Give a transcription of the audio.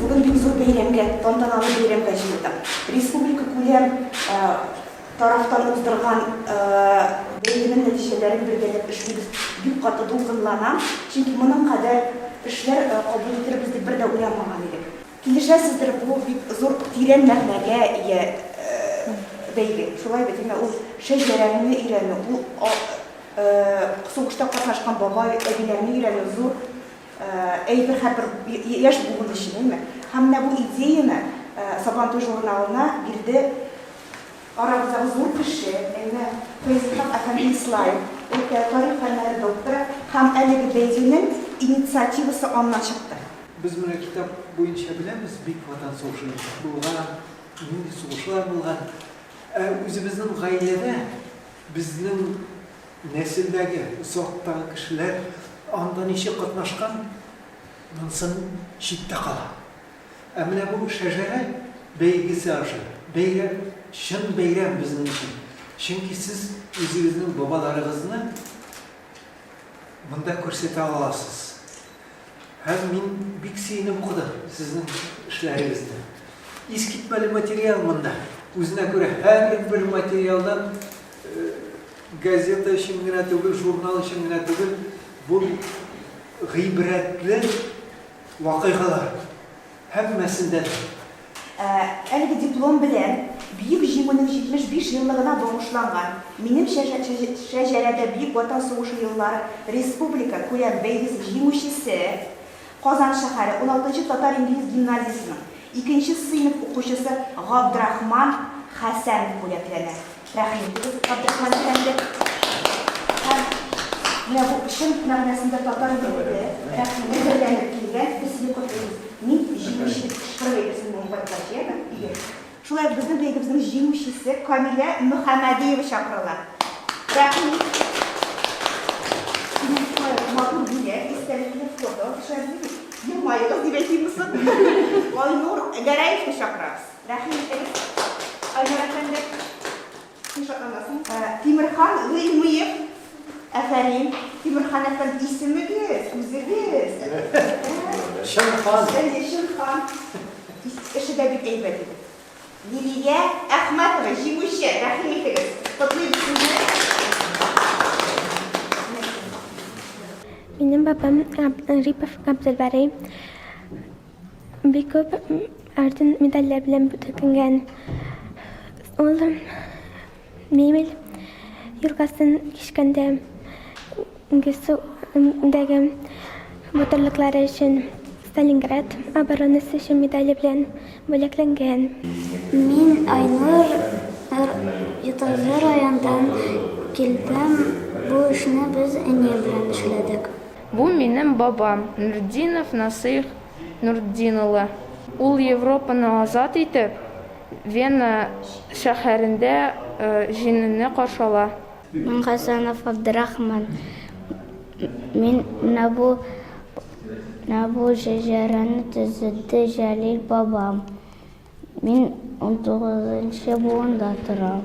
бүген бик зур бәйрәмгә, тантаналы бәйрәмгә җыелдык. Республика күләм тарафтан уздырган бәйгенең нәтиҗәләрен бергәләп эшлибез. Бик каты дулкынланам, чөнки моның кадәр эшләр кабул итербез дип бер дә уйламаган идек. Килешәсездер, бу бик зур тирән мәгънәгә ия бәйге. Шулай бит, әмма ул шәҗәрәңне өйрәнү, ул сугышта катнашкан бабай, әбиләрне өйрәнү зур әйбер һәрбер яшь буын өчен, әйме? Һәм менә бу идеяне Сабантуй журналына бирде арабыздагы зур кеше, әйме, Фәйзелхак әфәнде Ислаев, ул тарих фәннәре докторы, һәм әлеге бәйгенең инициативасы аннан чыкты. Без менә китап буенча беләбез, Бөек Ватан сугышы ничек булган, нинди сугышлар булган. Ә үзебезнең гаиләдә безнең нәселдәге, заттагы кешеләр анда ничек катнашкан, монсын читтә кала. Ә менә бу шәҗәрә бәйгесе аша, бәйрәм, чын бәйрәм безнең өчен. Чөнки сез үзегезнең бабаларыгызны монда күрсәтә аласыз. Һәм мин бик сөенеп укыдым сезнең эшләрегезне. Искитмәле материал монда. Үзенә күрә һәрбер материалдан газета өчен генә түгел, журнал өчен генә түгел, бу гыйбрәтле вакыйгалар. Һәммәсендә дә. Әлеге диплом белән Бөек Җиңүнең 75 еллыгына багышланган Минем шәҗәрәдә Бөек Ватан сугышы еллары республика күләм бәйгесе җиңүчесе, Казан шәһәре, уналтынчы татар-инглиз гимназиясенең икенче сыйныф укучысы Габдрахман Хәсәнов бүләкләнә. Рәхим итегез, Габдрахман әфәнде. Һәм менә бу чын мәгънәсендә татар егете, рәхим, әзерләнеп килгән, без сине котлыйбыз. Мин җиңүче дип кычкырып әйтерсең бүген кайткач, яме, өйгә. Шулай ук безнең бәйгебезнең җиңүчесе Камилә Мөхәммәдиева чакырыла. Рәхим ит. Синең шулай ук матур бүләк, истәлекле фото төшерәбез. Елмаегыз дип әйтимме соң? Айнур Гәрәевны чакырабыз. Рәхим итегез, Айнур әфәнде. Син шатланасың. Тимерхан Гыйльмиев. Афәрин. Тимерхан әфәнде, исемегез, үзегез. Чын хан. Әйе, чын хан. Эше дә бик әйбәт иде. Лилия Әхмәтова, җиңүче. Рәхим итегез. Котлыйбыз сезне. Минем бабам Рипов Габделбарый бик күп Орден, медальләр белән бүләкләнгән. Ул Мемель елгасын кичкәндә ГСУдагы батырлыклары өчен Сталинград оборонасы өчен медале белән бүләкләнгән. Мин Айнур, Ютазы райондан килдем. Бу эшне без әнием белән эшләдек. Бу минем бабам, Нуртдинов Насыйх Нуртдин улы. Ул Европаны азат итеп, Вена шәһәрендә җиңүне каршы ала. Мин Хәсәнов Абдрахман. Мин менә бу менә бу шәҗәрәне төзеде Җәлил бабам. Мин унтугызынчы буында торам.